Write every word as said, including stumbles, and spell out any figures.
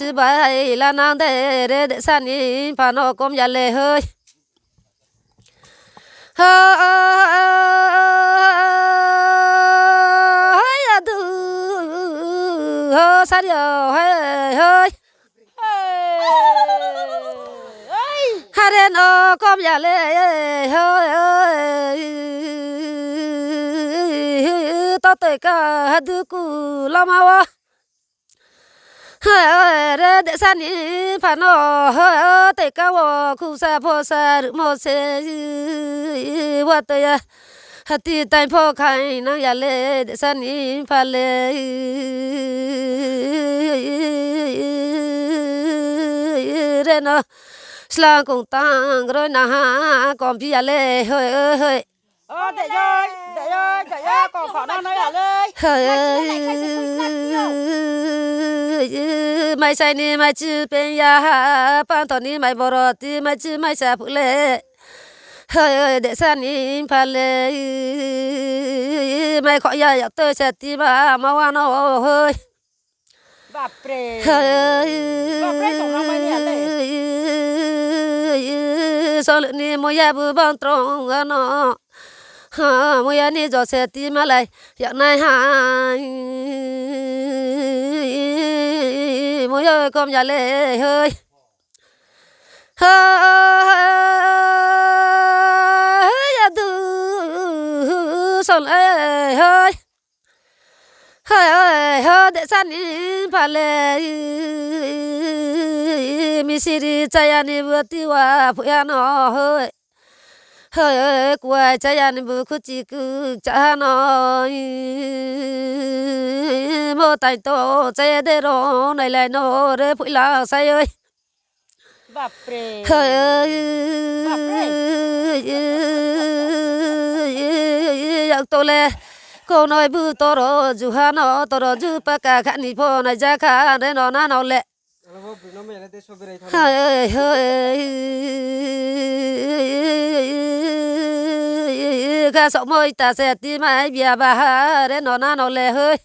si bai la nang de re, desa ni pha no kom ya le hoi. Hoi adu, ho sario, hoi, hoi. Hare no kom ya le, hoi, hoi. To toi ka ha duku lama wo. Hoi, re desa ni pha no, hoi, toi ka wo khusa phosa ruhmo se, wa toi ya. Hati tai pho khai nang ya le, desa ni pha le. Re no slang kong tang roi na ha, kom phi ya le, hoi, hoi. O, de yoi, de yoi, de yoi, kom pha no nai ya le. Hoi, mai sai ni mai chi peng ya ha, pantho ni mai boro ti mai chi mai sa phuh le. Hoi, desa ni pha le, mai kho ya yak toi se ti ma, ma wa no, hoi. Bapre. Bapre, tong na mai ni ya le. Solu ni muya bu bang trong ano. Ha, muya ni jo se ti malai yak nai ha. Muya kom ya le, hoi. Ha, ya du, sol, eh, hoi. Hoi, hoi, hoi, desa ni pha le, misiri chaya ni bu ti wa phuh ya no, hoi. Hoi, hoi, kuai chaya ni bu khuchi ku cha ha no, mo tai to chaya de ro, nailai no re phuila sai oi. Bapre. Hoi. Bapre. Yak to le, konoi bu toro ju ha no, toro ju paka kha ni pho nai ja kha re no na no le. Alo bo bru no mai le de so berai tha. Hoi, hoi. Kha sok moi ta se ti mai bia ba ha re no na no le hoi.